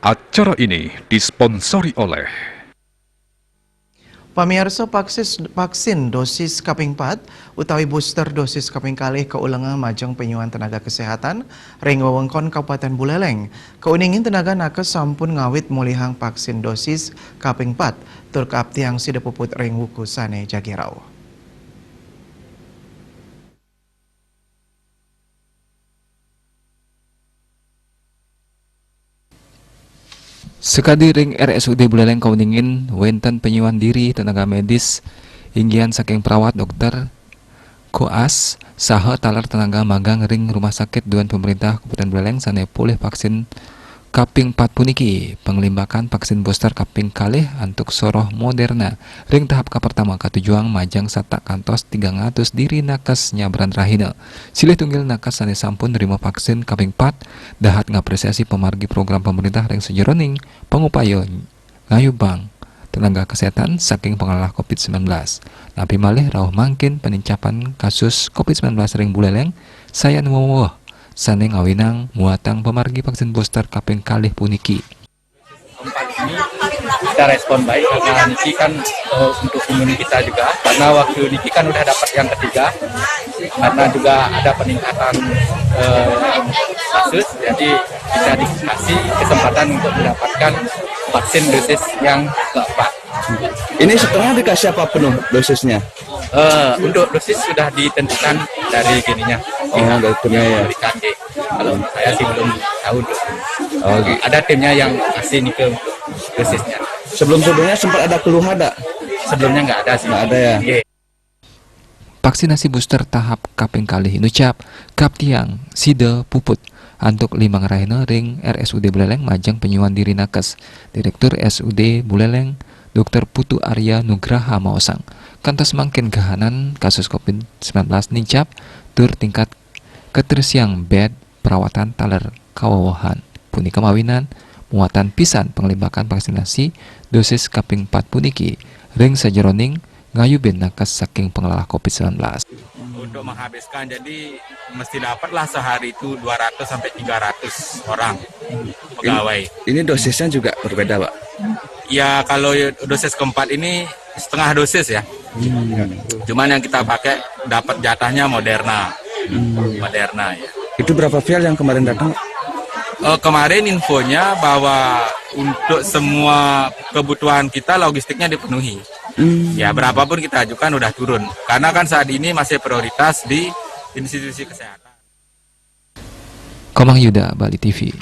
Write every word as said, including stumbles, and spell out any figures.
Acara ini disponsori oleh Pamiarsa, paksis-, vaksin dosis kaping pat utawi booster dosis kaping kalih kaulenganga majeng panyuan tenaga kesehatan ring wewengkon Kabupaten Buleleng. Kauningin tenaga nakes sampun ngawit molihang vaksin dosis kaping pat tur kaaptiang sida puput ring wuku sane jagi rauh. Sakadi ring R S U D Buleleng kauningin, wenten panyuan diri tenaga medis, inggihan saking perawat, dokter, koas, saha taler tenaga magang ring Rumah Sakit Duan Pemerintah Kabupaten Buleleng sane polih vaksin kaping pat puniki, panglimbakan vaksin booster kaping kalih antuk soroh Moderna ring tahap kapertama katujuang majeng satak kantos tigang atus diri nakes nyabran rahina. Silih tunggil nakes sane sampun nrima vaksin kaping pat dahat ngapresiasi pamargi program pemerintah ring sajeroning pangupaya ngayubang tenaga kesehatan saking panglalah covid sembilan belas. Napi malih rauh mangkin panincapan kasus covid sembilan belas ring Buleleng sayan weweh sane ngawinang muatang pamargi vaksin booster kaping kalih puniki. Empat ini kita respon baik karena niki kan, eh, untuk imun kita juga, karena waktu niki kan udah dapat yang ketiga, karena juga ada peningkatan, eh, kasus, jadi kita dikasih kesempatan untuk mendapatkan vaksin dosis yang keempat. Ini setengah dikasih apa penuh dosisnya? Eh, untuk dosis sudah ditentukan dari gininya. Oh, dari timnya ya. Memberikan, nggih. Kalau saya sih belum tahu untuk. Oh, gitu. Ada timnya yang kasih nih ke untuk dosisnya. Sebelum-sebelumnya sempat ada keluhan, ada? Sebelumnya nggak ada sih. Nggak ada ya? Nggih. Vaksinasi booster tahap kaping kalih inucap, kaaptiang sida puput antuk limang rahina ring R S U D Buleleng majeng panyuan diri nakes. Direktur R S U D Buleleng, Dokter Putu Arya Nugraha maosang, kantos mangkin kahanan kasus covid sembilan belas nincap tur tingkat katersiang bed perawatan taler kawewehan. Punika mawinan muatan pisan panglimbakan vaksinasi dosis kaping pat puniki ring sajeroning ngayubin nakes saking panglalah covid sembilan belas. Untuk menghabiskan, jadi mesti dapatlah sehari itu dua ratus sampai tiga ratus orang pegawai. Ini, ini dosisnya juga berbeda, Pak? Ya, kalau dosis keempat ini setengah dosis ya. Hmm. Cuman yang kita pakai dapat jatahnya Moderna. Hmm. Moderna ya. Itu berapa vial yang kemarin datang? Eh, kemarin infonya bahwa untuk semua kebutuhan kita logistiknya dipenuhi. Hmm. Ya, berapapun kita ajukan udah turun. Karena kan saat ini masih prioritas di institusi kesehatan. Komang Yuda, Bali T V.